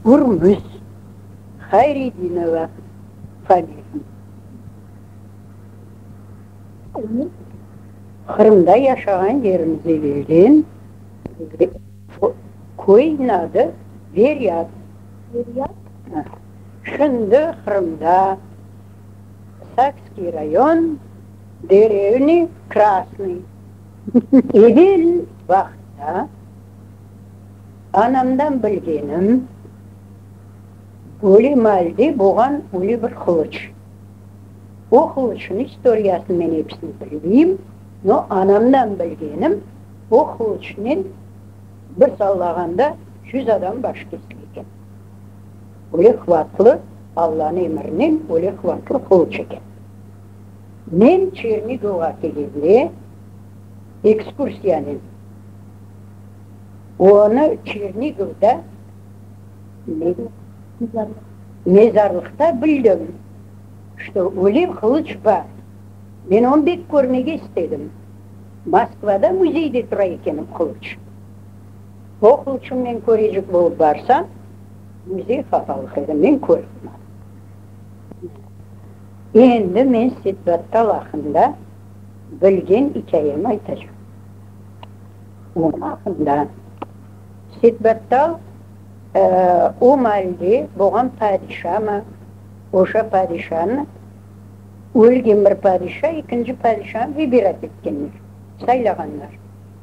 Ürmüz Hayredinova familiyam. Qırımda yaşağan yerimiz evelden köyniñ adı Veryat. Şimdi Qırımda Sakskiy rayon, derevni Krasnıy. Evel vaqıtta anamdan bilgenim, böyle maalde bolğan öyle bir qılıç. O qılıçnıñ istoriyasını men episini bilmeyim, no anamdan bilgenim, o qılıçnen bir sallağanda yüz adam başı kesile eken. Öyle quvatlı, Allanıñ emirinen öyle quvatlı qılıç eken. Men Çernigovğa kelgende ekskursiyanen, onı Çernigovda mezarlıqta bildim, şto öyle qılıç bar. Men onı bek körmege istedim. Moskvada müzeyde tura eken o qılıç. O qılıçnı men körecek bolıp barsam, müzey qapalıq edi, men körip. Endi men Setbattal aqqında bilgen ikâyemi aytacam. Onıñ aqqında Setbattal o maalde bolğan padişamı, oşa padişanı, ölgen bir padişa, ekinci padişanı vibirat etkenler, saylağanlar.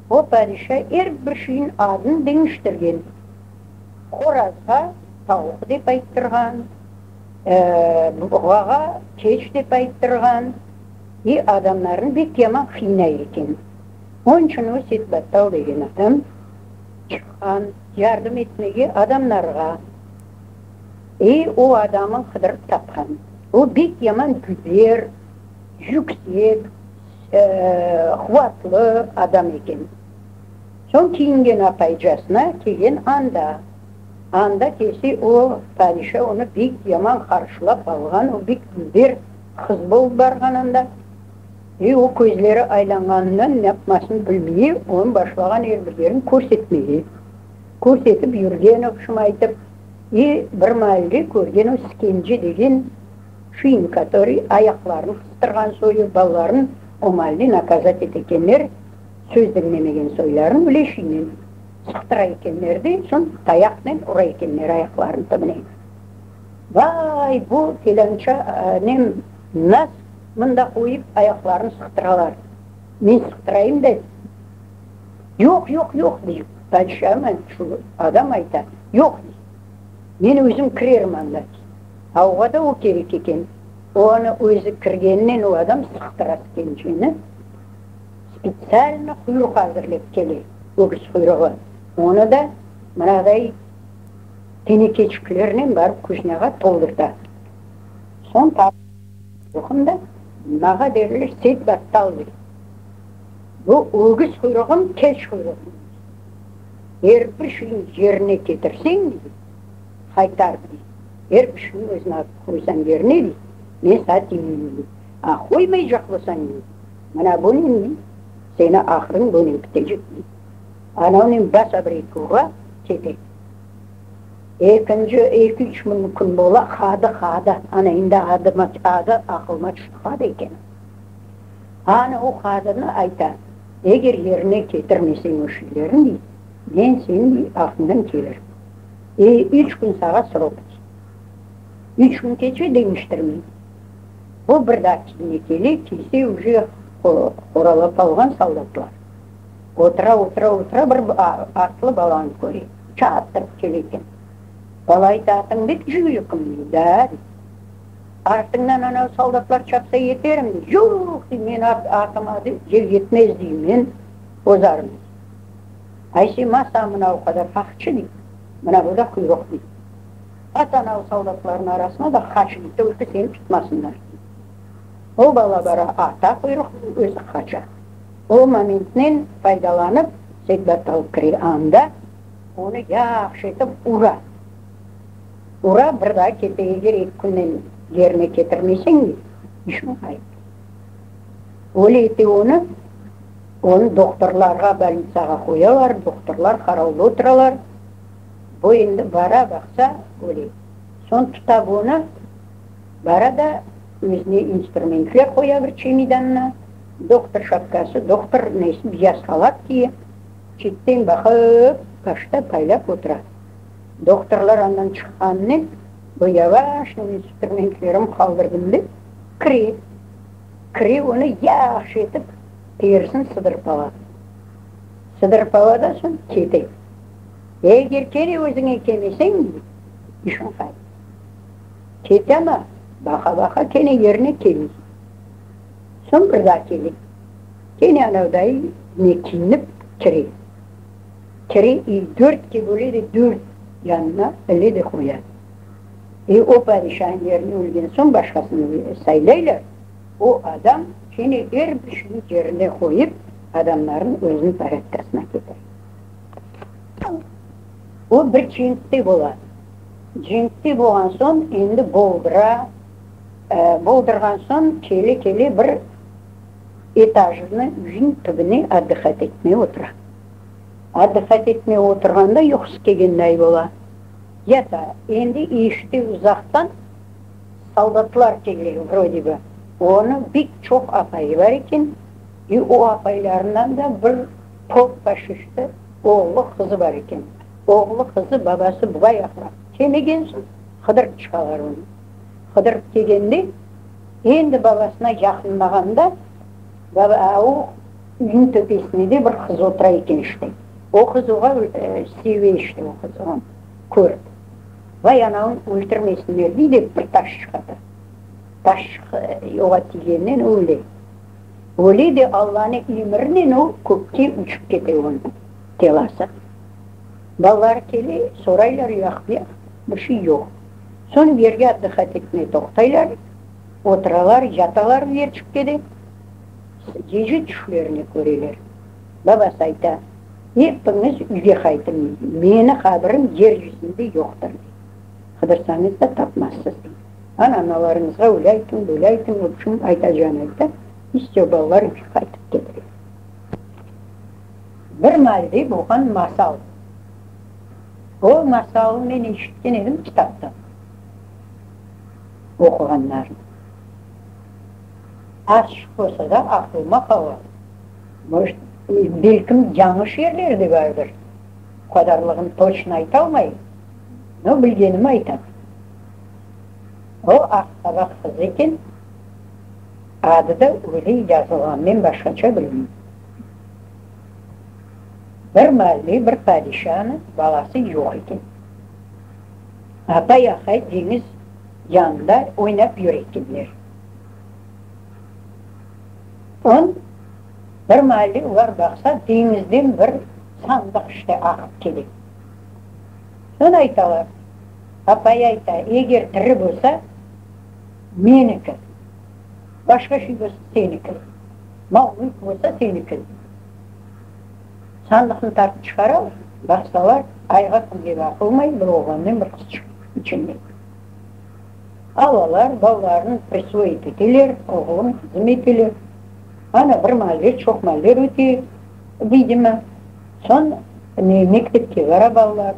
O padişa er bir şeyniñ adını deñiştirgen. Horazğa tavuq dep ayttırğan. Buğağa keç dep ayttırğan i adamlarnı bek yaman qıynay eken. Onıñ içün o Setbattal degen adam çıqqan yardım etmege adamlarğa. I o adamı qıdırıp tapqan. O bek yaman güber, yüksek, quvatlı adam eken. Soñ kiyingen apaycasına kelgen anda. Anda kelse o, padişa onı bek yaman qarşılap alğan, o bek dülber qız bolıp barğan anda. E, o közleri aylanğanından ne yapmasını bilmey, onı başlağan er bir yerini körsetmege. Körsetip yürgen, obşim aytıp. E, bir maalde körgen o skence degen şiin, kotorıy ayaqlarını qıstırğan soyu balaların o maalde nakazat ete ekenler, söz diñlemegen soylarını öyle şiinen. Sıqtıra ekenler de, soñ tayaqnen ura ekenler ayaqlarınıñ tübüne. Vay, bu felânça nem nas mında qoyıp ayaqlarını sıqtıralar. Men sıqtırayım da. Yoq, yoq, yoq, dey padişa, şu adam ayta, yoq, dey, men özüm kirerim anda, dey. Avğa da o kerek eken. O anı özü kirgeninen o adam sıqtıra skenceni. Spetsialno quyruq azırlep kele, ögüz quyruğı. Onı da mınaday tenekeçiklernen barıp kuznâğa toldurta. Soñ quyruğın da mağa derler Seit Battal dey. Bu ögüz quyruğım keç quyruğım dey. Er bir şeyni yerine ketirseñ dey, qaytar dey. Er bir şeyni özüñ alıp qoysañ yerine dey, men saña tiymeyim dey. A qoymaycaq bolsañ dey, Mına bunen, dey, seni ahırıñ bunen pitecek, dey. Anavnen basa bir eki ura, kete. Ekinci, eki-üç mün kün bola, hadı, hadı, ana endi adı, adı aqılıma tüşti, hadı eken. Ana o hadını ayta, eger yerine ketirmeseñ o şeylerni, dey, men seniñ, dey, aqlıñdan kelirim. E, üç kün sağa srok, dey. Üç kün keçe, deñiştirmey. O bir daa kiyine kele, kiyse uje qoralap alğan soldatlar. Otura, otura, otura, bir atlı balanı köre, çaptırıp kele eken. Bala ayta, atıñ bek cüyrükmi, dey. Da, dey. Artıñdan anav soldatlar çapsa yeterim, dey. Yoq, dey, men atıma, dey, yel yetmez, dey, men ozarım, dey. Ay, sen masa mınav qadar aqçı, dey, mına bu da quyruq, dey. At anav soldatlarnıñ arasına da qaç, dey, tolko seni tutmasınlar, dey. O bala bara ata quyruqnı, özü qaça. O momentnen faydalanıp, Seytbattal kire anda, onı yahşı etip ura. Ura, bir daa kete, eger eki künden yerine ketirmeseñ, dey, işiñ ğayıp. Öyle ete onı, onı dohtorlarğa, bolnitsağa qoyalar, dohtorlar qaravda oturalar. Bu endi bara baqsa, öle. Soñ tuta bunı, bara da özüne instrumentler qoya bir çemidanına, dohtur şapkası, dohtur nesi, biyaz halat kiye, çetten baqıp, başta paylap otura. Dohturlar andan çıqqanınen, bu yavaşnen instrumentlerim qaldırdım dep, kire. Kire, onı yahşı etip terisin sıdırıp ala. Sıdırıp ala da soñ kete. Eger kene özüñe kelmeseñ, işiñ qayt. Kete amma, baqa-baqa kene yerine kelmey. Soñ bir daa kele. Kene anavday ne kiyinip kire. Kire i dörtke böle de dört yanına ile de qoya. E o padişanıñ yerine ölgen soñ başqasını saylaylar. O adam kene er bir şeyni yerine qoyıp, adamlarnı özüniñ porâdkasına ketire. O bir cenkte bola. Cenkte bolğan soñ endi boldıra. Boldırğan soñ kele-kele bir etajnı üyniñ tübüne otdıhat etmeye otura. Otdıhat etmeye oturğanda yuqusı kelgenday bola. Yata. Endi eşite uzaqtan soldatlar kele vrode bi. Onıñ bek çoq apayı bar eken. İ o apaylarından da bir polk faşisti oğlu, qızı bar eken. Oğlu, qızı, babası bayaqlap kelmegen soñ, qıdırıp çıqalar onı. Qıdırıp kelgende, endi babasına yaqınlağanda, baba, a o üyniñ töpesinde de bir qız otura eken işte. O qız oğa seve işte o qız onı körip. Vay anavın öltürmesinler dey de bir taş çıqarta. Taş oğa tiygenden öle. Öyle de Allanıñ emirinen o kökke uçıp kete onıñ telası. Balalar kele, soraylar uyaq-buyaq, bir şey yoq. Soñ yerge otdıhat etmey toqtaylar, oturalar, yatalar yerçikte de, gece tüşlerini köreler. Babası ayta, Epiñiz üyge qaytıñ, meni qabrim yer yüzünde yoqtır, dey. Qıdırsañız da tapmazsız, dey. Ana, analarıñızğa öyle aytıñ, böyle aytıñ, vobşim, aytacağını ayta, i vsё, balalar üyge qaytıp keteler. Bir maalde bolğan masal. O masalnı men eşitken edim kitaptan, oquğanlarım. Azçıq bolsa da aqlıma qala. Может, belkim yañı şiirleri de bardır, o qadarlığını toçno aytalmayım, no bilgenimi aytam. O aq-qabaq qız eken, adı da öyle yazılğan, men başqaça bilmeyim. Bir maalde bir padişanıñ balası yoq eken. Apay-aqay deñiz yanında oynap yüre ekenler. On bir maalde olar baqsa, deñizden bir sandıq işte aqıp kele. Soñ aytalar, apayı ayta, eger tiri bolsa, meniki, başqa şey bolsa, seniki, mal-mülk bolsa, seniki. Sandıqnı tartıp çıqaralar, baqsalar, ayğa-künge baqılmay bir oğlannen bir qız çıqa içinden. Alalar, balalarını prisvoit eteler, oğlum, qızım eteler. Ana, bir maaller, çoq maaller öte, vidimo. Soñ, ne, mektepke bara balalar.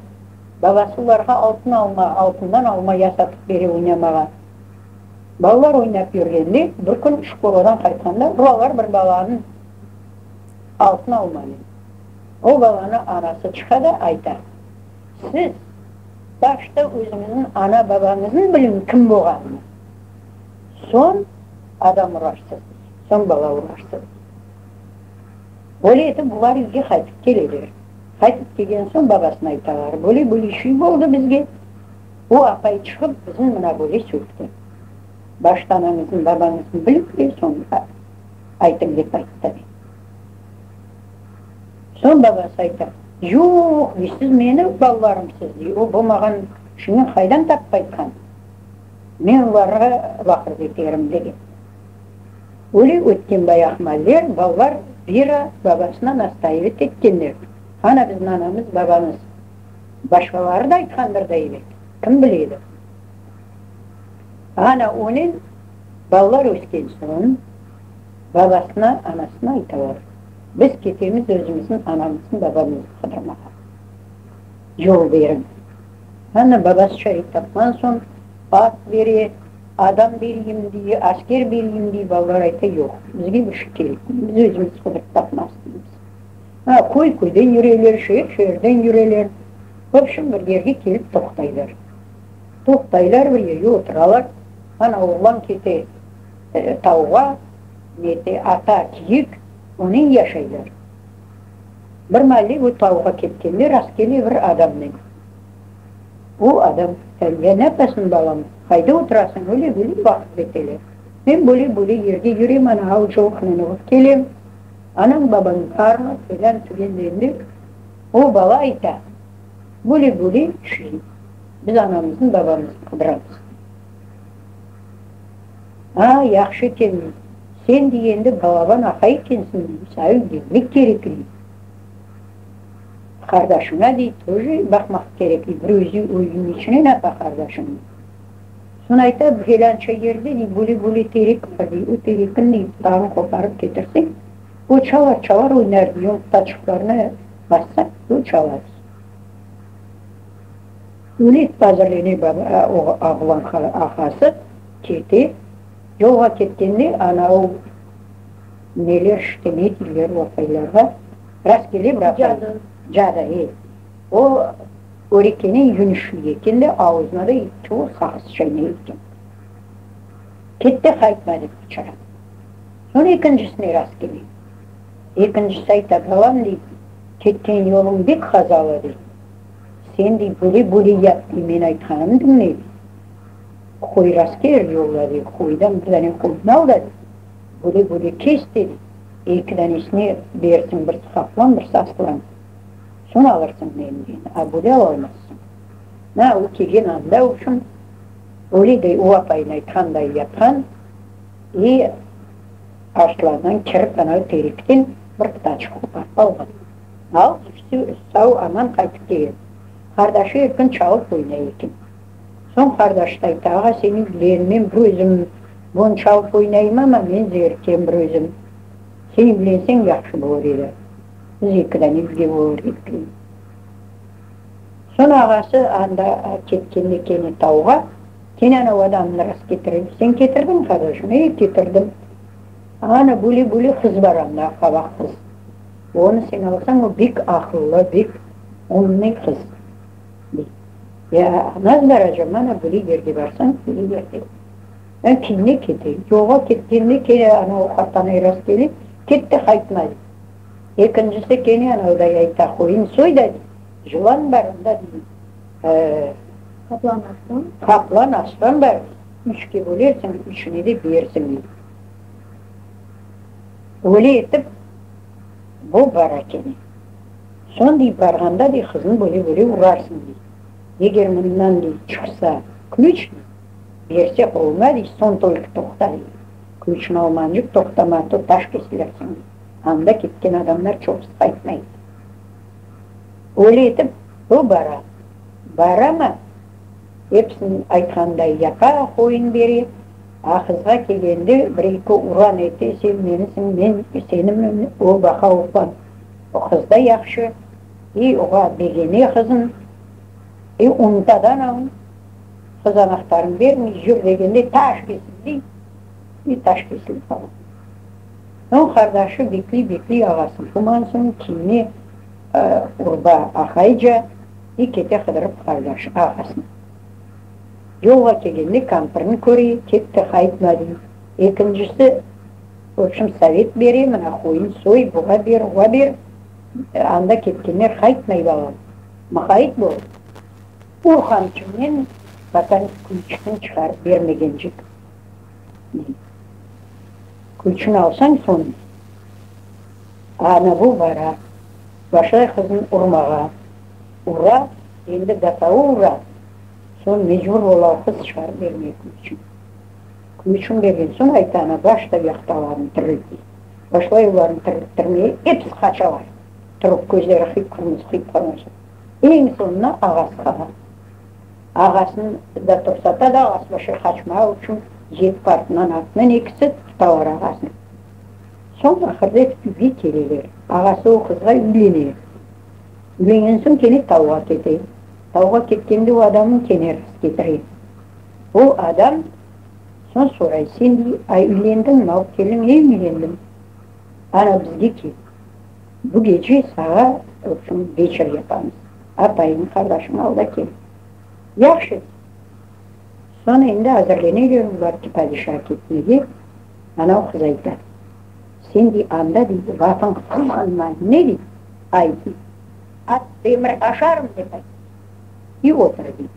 Babası olarğa altın alma, altından alma yasatıp bere oynamağa. Balalar oynap yürgende, bir kün şkoladan qaytqanda, uralar bir balanıñ altın almanen. O balanı anası çıqa da ayta, Siz başta özüñizniñ ana-babañıznı biliñ kim bolğanını, soñ adam urarsız, soñ bala urarsız. Böyle etip bular üyge qaytıp keleler. Qaytıp kelgen soñ babasına aytalar, böyle-böyle şey boldı bizge, o apay çıqıp bizni mına böyle sögdi. Başta anañıznı, babañıznı bilip de soñ aytıñ dep ayttı. Soñ babası ayta, Yoq, dey, siz meni balalarımsız, dey, o bolmağan şiñi qaydan tapıp aytqan? Men olarğa laqırdı eterim, degen. Öyle ötken bayaq maller, balalar vira babasına nastaivit etkenler, Ana bizim anamız, babamız. Başqaları da aytqandır da ebet, kim biledi. Ana onen balalar ösken soñ, babasına, anasına aytalar, Biz ketemiz özümizniñ anamıznı, babamıznı qıdırmağa. Yol beriñ. Ana, babası çare tapqan soñ, at bere, adam bereyim dey, asker bereyim dey, balalar ayta, yoq, bizge bir şey kerekmey, biz özümiz qıdırıp tapmaz deymiz. A, köy köyden yüreler, şeer şeerden yüreler. Vobşem, bir yerge kelip toqtaylar. Toqtaylar, bir yerge oturalar. Ana, oğlan kete tauğa, nete, ata kiyik, onen yaşaylar. Bir malle o tauğa ketkende rastkele bir adamnen. O adam, Ya ne yapasıñ, balam, qayda oturasıñ, öyle böyle vaqıt beteler. Men böyle böyle yerge yürem, ana avcılıqnen olıp kelem. Anañ babañ barmı, felân tügen degende, o bala ayta, Böyle böyle şey, biz anamıznı babamıznı qıdıramız. A, yahşı eken, dey. Sen, dey, endi balaban aqay ekensiñ, dey, saña üylenmek kerek, dey. Qardaşıña, dey, toje baqmaq kerek, dey, bir özü üyniñ içine napa qardaşıñnı? Soñ ayta, felânça yerde, dey, böyle-böyle terek bar, dey, o terekniñ, dey, putağını qoparıp ketirseñ, o çalar, çalar, oynar, dey, onıñ putaçıqlarına bassañ, o çalar, dey. Öyle etip azırlene baba, oğlan ağası kete. Yolğa ketkende ana o neler, işte, ne deyler o aqaylarğa, rastkele bir aqay. Cadı. Cadı, e. O örekeni yün işley eken de, avuzına da çoq saqız çaynay eken. Ketti, qaytmadı biçara. Soñ ekincisine rastkele. Ekincisi ayta, Balam, dey, ketken yoluñ bek qazalı, dey. Sen, dey, böyle-böyle yap, dey, men aytqanımnı diñle, dey. Qoy rasker yolla, dey, qoydan bir dane qoynı al da, dey, böyle-böyle kes de, dey, eki danesine bersiñ, birisi qaplan, birisi aslan. Soñ alırsıñ mendeni, a böyle alalmazsıñ. Na, o kelgen anda, vobşem, öyle dey, o apayına aytqanday yapqan i arslandan kirip anavı terekten bir pıtaçıq qoparıp alğan. Al, sau-aman qaytıp kelgen. Qardaşı er kün çalıp oynay eken. Soñ qardaşı da ayta, Ağa, sen üylen, men bir özüm bunı çalıp oynayım amma, men zerkem bir özüm. Sen üylenseñ yahşı olur edi. Biz eki dane üyle olur edik, dey. Soñ ağası anda ketkende kene tauğa, kene anavı adamnı rastketirip, Sen ketirdiñ, qardaşım? E, ketirdim. Ana, böyle-böyle qız bar anda, qabaq qız. Onı sen alsañ, o bek aqıllı, bek umnıy qız, dey. Ya, nasıl baracam, ana, böyle yerge barsañ, böyle yerde. Ben kene kete. Yolğa ketkende kene ana o qartanay rastkele, ketti, qaytmay. Ekincisi kene anavday ayta, qoyun soy da, dey, jılan bar anda, dey. Qaplan arslan. Qaplan arslan bar, üçke bölersiñ, üçüne de bersiñ, dey. Öyle etip, bu bara kene. Soñ, dey, barğanda, dey, qıznı böyle-böyle urarsıñ, dey. Eger mından, dey, çıqsa klüç, dey, berse qoluña, dey, soñ tolko toqta, dey. Klüçni almancıq toqtama, to taş kesilersiñ, dey. Anda ketken adamlar çoqusı qaytmay. Öyle etip, bu bara. Barama, episiniñ aytqanınday yapa, qoyun bere. A qızğa kelgende bir-eki uran ete, sen menisiñ, men senimim, o baqa oqlan. O qız da yahşı, i oğa begene qızın, i unuta da anavın. Qız anahtarını bermey, yür degende taş kesildi, i taş kesilip qala. Soñ qardaşı bekliy-bekliy ağasını quman soñ kiyine urba aqayca i kete qıdırıp qardaşı ağasını. Yolğa kelgende kampirni köre, ketti, qaytmadı. Ekincisi, vobşem, sovet bere, mına qoyun soy, buğa ber, oğa ber, anda ketkenler qaytmay, balam, mıqayt bol. Ur qamçıñnen, vatan külçüni çıqarıp bermegencik, dey. Külçüni alsañ soñ, ana bu bara, başlay qıznı urmağa. Ura, endi dafavı ura, soñ mecbur bola o qız çıqarıp bermege külçüni. Külçüni bergen soñ ayta, ana başta yaqtalarnı tiriltmey. Başlay olarnı tirilttirmeye, episi qaçalar. Turıp közleri qıp-qırmızı, qıp-qırmızı. Eñ soñuna ağası qala. Ağasını da tursata da, ağası başlay qaçmağa içün yetip artınan atınan ekisi tutalar ağasını. Soñ ahırda episi üyge keleler. Ağası o qızğa üylene. Üylengen soñ kene tauğa kete. Tavğa ketkende o adamnı kene rast ketire. O adam soñ soray, Sen, dey, ay üylendiñmi, alıp keldiñ? E, üylendim. Ana, bizge kel. Bu gece sağa, vobşem, veçer yapamız. Apayıñ, qardaşıñ al da kel. Yahşı. Soñ endi azırleneler olar ki, padişa ketmege. Ana o qız ayta, Sen, dey, anda, dey, lafıñ qızğınma, ne dey, ayt, dey. At demir aşarım, dep ayt. İ otur, dey.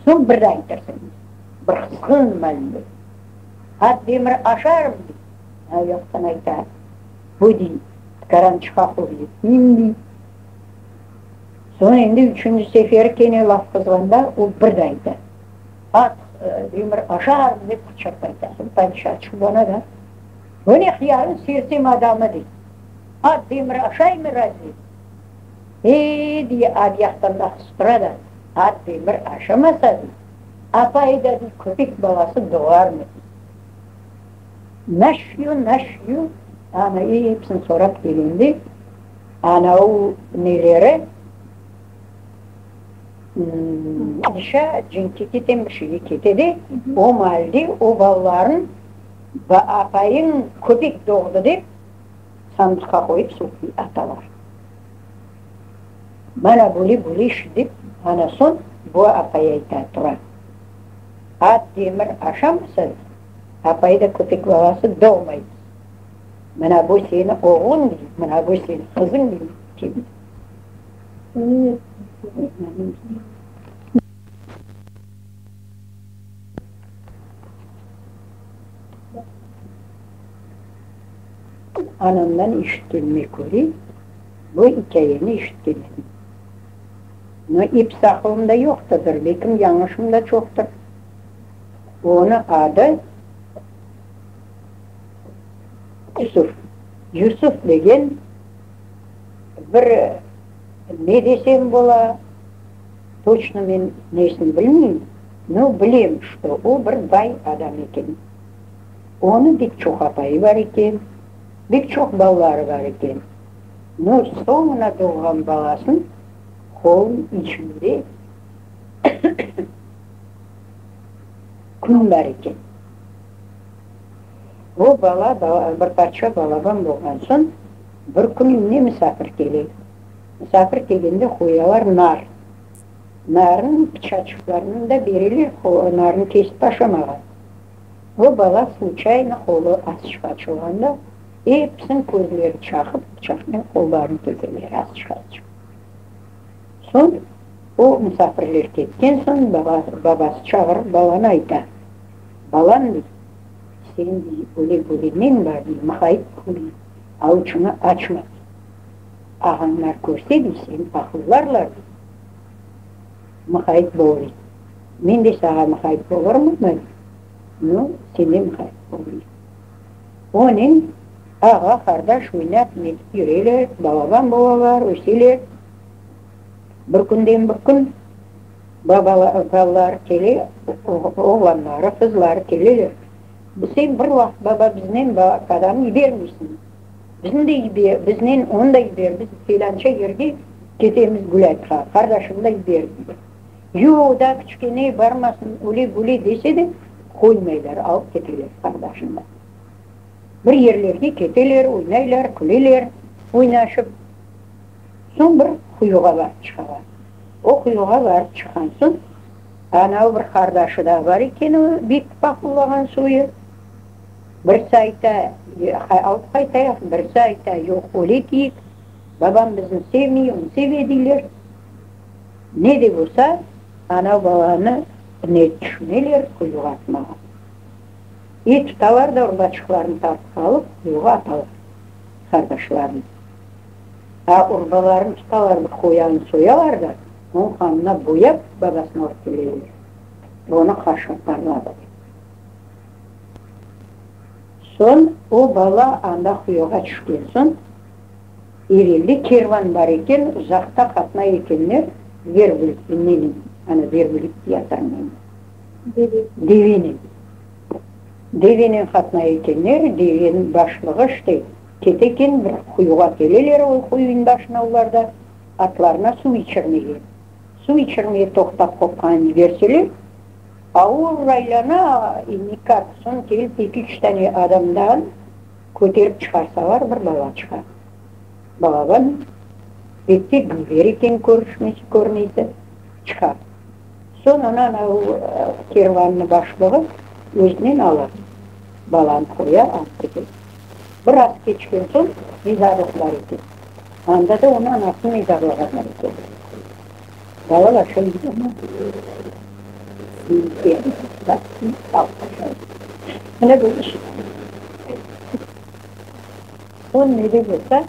Soñ bir daa aytırsıñ, dey. Bir qızğın malinde. At demir aşarım, dey. Ana yoqtan ayta, Bu, dey, tkarançıqa qol yetmeyim, dey. Soñ endi üçünci seferi kene laf qızğanda o bir daa ayta, At demir aşarım, dep qıçırıp ayta. Soñ padişa çubana da, Bu ne hıyarıñ sersem adamı, dey. At demir aşaymı razve? E, dey, abyaqtan da qıstıra da, at demir aşamasa, dey, apayı da, dey, köpek balası doğarmı, dey. Naşyu, naşyu, ana episini sorap kelgende, anavı neleri, padişa cenkke kete, bir şeyge kete de, o maalde o balaların apayıñ köpek doğdı dep, sandıqqa qoyıp suvğa atalar. Mana böyle böyle iş dep, ana soñ bu apay ayta tura, At demir aşamasa, apay da köpek balası doğmay. Mına bu seni oğluñ dey, mına bu seni qızıñ dey. Anamdan işitkenime köre, bu ikâyeni işitken edim. No, episi aqılımda yoqtadır, belkim yañlışım da çoqtır. Onı adı Yusuf. Yusuf degen bir, ne desem bola, toçno men nesini bilmeyim, no, bilem, çto o bir bay adam eken. Onıñ bek çoq apayı bar eken, bek çoq balaları bar eken. No, soñuna doğğan balasın qolunıñ içinde kün bar eken. O bala bir parça balaban bolğan soñ, bir kün üyüne misafir kele. Misafir kelgende qoyalar nar. Narnıñ pıçaçıqlarını da bereler, narnı kesip aşamağa. O bala sluçayno qolu azçıq açılğanda, episiniñ közleri çaqıp, pıçaqnen qollarını keseler azçıq-azçıq. Soñ o musafirler ketken soñ, babası çağırıp balanı ayta, Balam, dey, sen, dey, öyle-böyle neñ bar, dey, mıqayıt ol, dey, avuçıñı açma, dey. Ağañlar körse, dey, seni pahıllarlar, dey. Mıqayıt bol, dey. Men de sağa mıqayıt bolurmı, dey. Nu, sen de mıqayıt bol, dey. Onen ağa-qardaş oynap netip yüreler, balaban bolalar, öseler. Bir künden bir kün balaları kele, oğlanları, qızları keleler. Sen bir vaqıt, baba, biznen kadâm yibermeysiñ. Bizni de yiber, biznen onı da yiber, biz felânça yerge ketemiz gulâytqa, qardaşımnı da yiber, deyler. Yoq, daa kiçkene, barmasın, öyle-böyle dese de, qoymaylar, alıp keteler qardaşını da. Bir yerlerge keteler, oynaylar, küleler, oynaşıp. Soñ bir quyuğa barıp çıqalar. O quyuğa barıp çıqqan soñ, anavı bir qardaşı da bar eken, o bek paqullağan soyu. Birisi ayta, alıp qaytayıq, birisi ayta, yoq, öyle tiyik, babam bizni sevmey, onı seve deyler. Ne de bolsa, anavı balanı ne tüşüneler quyuğa atmağa. E tutalar da urbaçıqlarını tartıp alıp, quyuğa atalar qardaşlarını. A urbalarını tutalar, bir qoyanı soyalar da, onıñ qanına boyap, babasına alıp keleler. Onı qaşıp parladı dep. Soñ o bala anda quyuğa tüşken soñ, evelde kervan bar eken, uzaqta qatnay ekenler, verblik nenen, ana verblik deyatırım endi. Deve. Devenen. Devenen qatnay ekenler, deveniñ başlığı işte kete eken, bir quyuğa keleler, o quyunıñ başına olar da atlarına suv içirmege. Suv içirmeye toqtap qopqanı yiberseler, avur aylana, nikak, soñ kelip eki-üç tane adamdan köterip çıqarsalar, bir bala çıqa. Balaban, pek de dülber eken körüşmesi, körmesi, çıqa. Soñ onı anavı kervannıñ başlığı özünen ala, balanı qoya, alıp kete. Biraz keçken soñ mezarlıq bar eken. Anda da onı anasını mezarlağanlar eken. Balalar şöyle Mına böyle şey. Soñ ne de bolsa,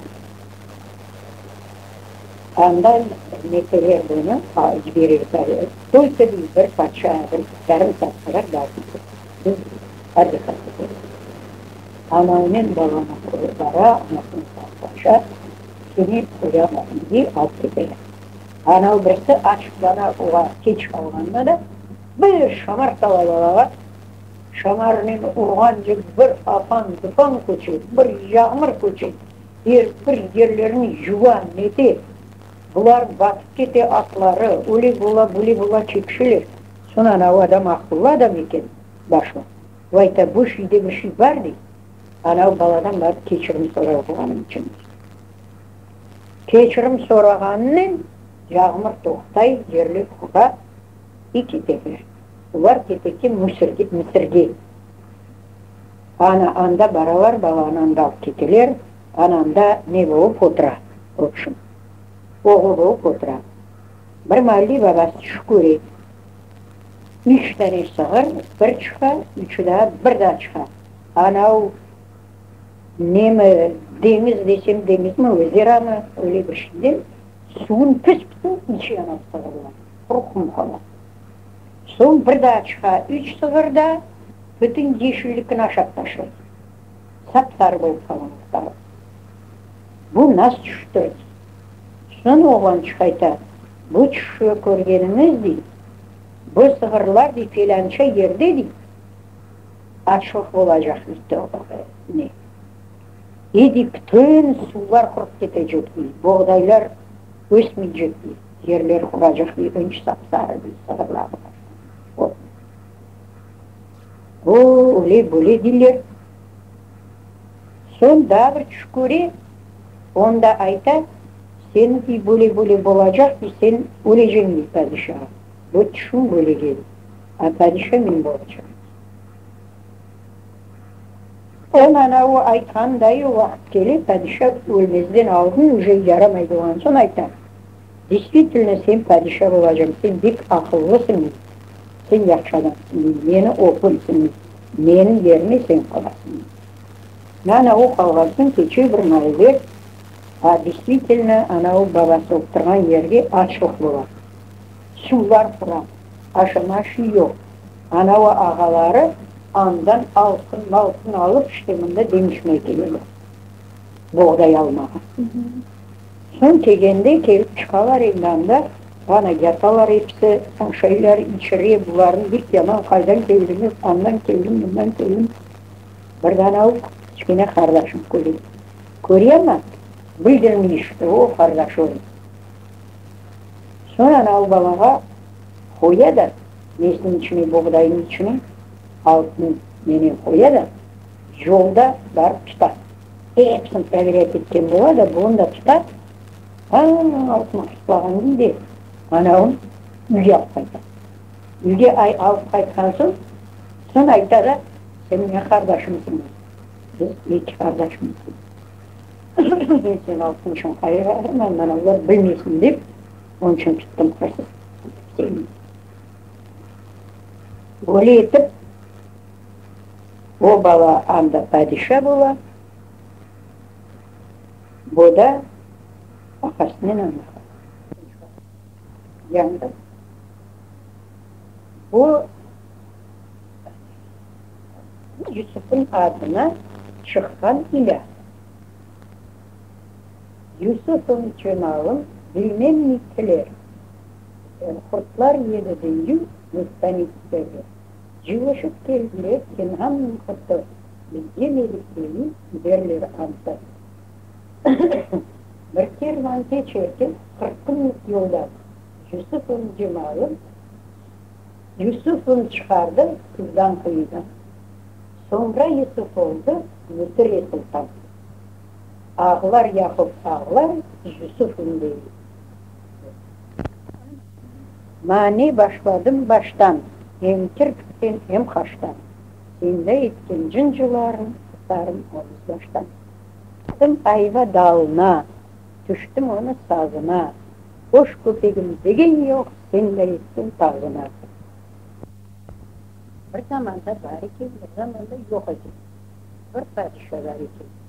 andan neteler bunı yibereler. Toysa dey, bir paça, bir yarım saat qadar barıp biz otdıhat etemiz. Anavnen balanı bara, anasını sağlıqlaşa, kene qoya diye alıp keteler. Anav birisi aç bala oğa keç qalğanda da bir şamar sala balağa, şamarnen urğance bir afan-tufan köçe, bir yağmur köçe, er bir yerlerini yuva, nete. Bular batıp kete atları, öyle bola, böyle bola çekişeler. Soñ anavı adam aqıllı adam eken, başlıq. O ayta, bu şeyde bir şey bar, dey. Anavı baladan barıp keçirim sorağanım içün, dey. Keçirim sorağanınen yağmur toqtay, yerler qura i keteler. Olar keteke Müsirge, Misirge. Ana, anda baralar, balanı anda alıp keteler. Ana, anda ne bolıp otura, vobşim, oğlu bolıp otura. Bir maalde babası tüş köre. Üç tane sığır bir çıqa, üçü daa bir daa çıqa. Anav Nemi, deñiz desem deñizmi, ozeramı, öyle bir şeyden suvun püs-pütün içe anav sığırlar, quru qum qala. Soñ bir daa çıqa üç sığır da bütün yeşillikni aşap taşlay. Sap-sarı bolıp qala ortalıq. Bu nas tüştür, dey. Soñ oğlançıq ayta, Bu tüşü körgeniñiz, dey, bu sığırlar, dey, felânça yerde, dey, Açlıq olacaq ne? Edi, bütün suvlar qurıp ketecek, dey, boğdaylar ösmeycek, dey, yerler quracaq, dey, önce sap-sarı, dey, sığırlar olacaq. O, öyle, böyle deyler. Soñ daa bir tüş köre, onda ayta, sen, dey, böyle-böyle bolacaq, dey, sen öleceñ, dey, padişağa. Bu tüşüñ böyle keldi. A padişa men bolacağım. On ana o aytqanday o vaqıt kele, padişa ölmezden aldın uje yaramay bolğan soñ ayta, Destvitelno sen padişa bolacañ, sen bek aqıllısıñ, sen yahşı adamsıñ, meni oquysıñ, menim yerime sen qalasıñ. Ana o qalğan soñ keçe bir maller, a destvitelno ana o babası oturğan yerge açlıq bola, suvlar qura, aşama-aşı yoq. Ana o ağaları andan altın-maltın alıp, işte mında deñişmeye keleler, boğday almağa. Soñ kelgende kelip çıqalar endi anda, ana yatalar episi, aşaylar, içire, bularnı bek yaman qaydan keldiñiz, andan keldim, mından keldim. Bir dane o kiçkene qardaşım köre. Köre amma, bildirmey işte, o qardaşı onıñ. Soñ ana o balağa qoya da, nesniñ içine, boğdaynıñ içine altın nenen qoya da, yolda barıp tuta. Episini proverât etken bola da, bunı da tuta, a-a, altın qısqlağan dey de, anavın üyge alıp qayta. Üyge alıp qaytqan soñ, soñ ayta da, sen menim qardaşımsıñ, biz eki qardaşmız. Men seni altın içün qayğırmam, mana olar bilmesin dep, onıñ içün tuttım hırsız seni. Böyle etip, o bala anda padişa bola, bu da aqasınen anda qala. Yandı. Bu Yusufnıñ adına çıqqan ilân. Yusufım cemalım bilmem ne tiler, Qurtlar yedi deyü bostan isterler. Cıyılışıp keldiler Kenğannıñ qurtı, Biz yemedik deyü berler antı. Bir kervan keçerken 40 künlük yoldan. Yusufım cemalım, Yusufım çıqardı suvdan quyudan. Soñra Yusuf oldı Mısır sultan. Ağlar Yaqub ağlar, Yusufım dey. Mane başladım baştan, em kirpikten, em qaştan. Sende etken cıncılarım, tutarım omuz baştan. Çıqtım ayva dalına, tüştim onı sazına. Qoş köpegim degen yoq, sende etken tazına. Bir zamanda bar eken, bir zamanda yoq eken, bir padişa bar eken.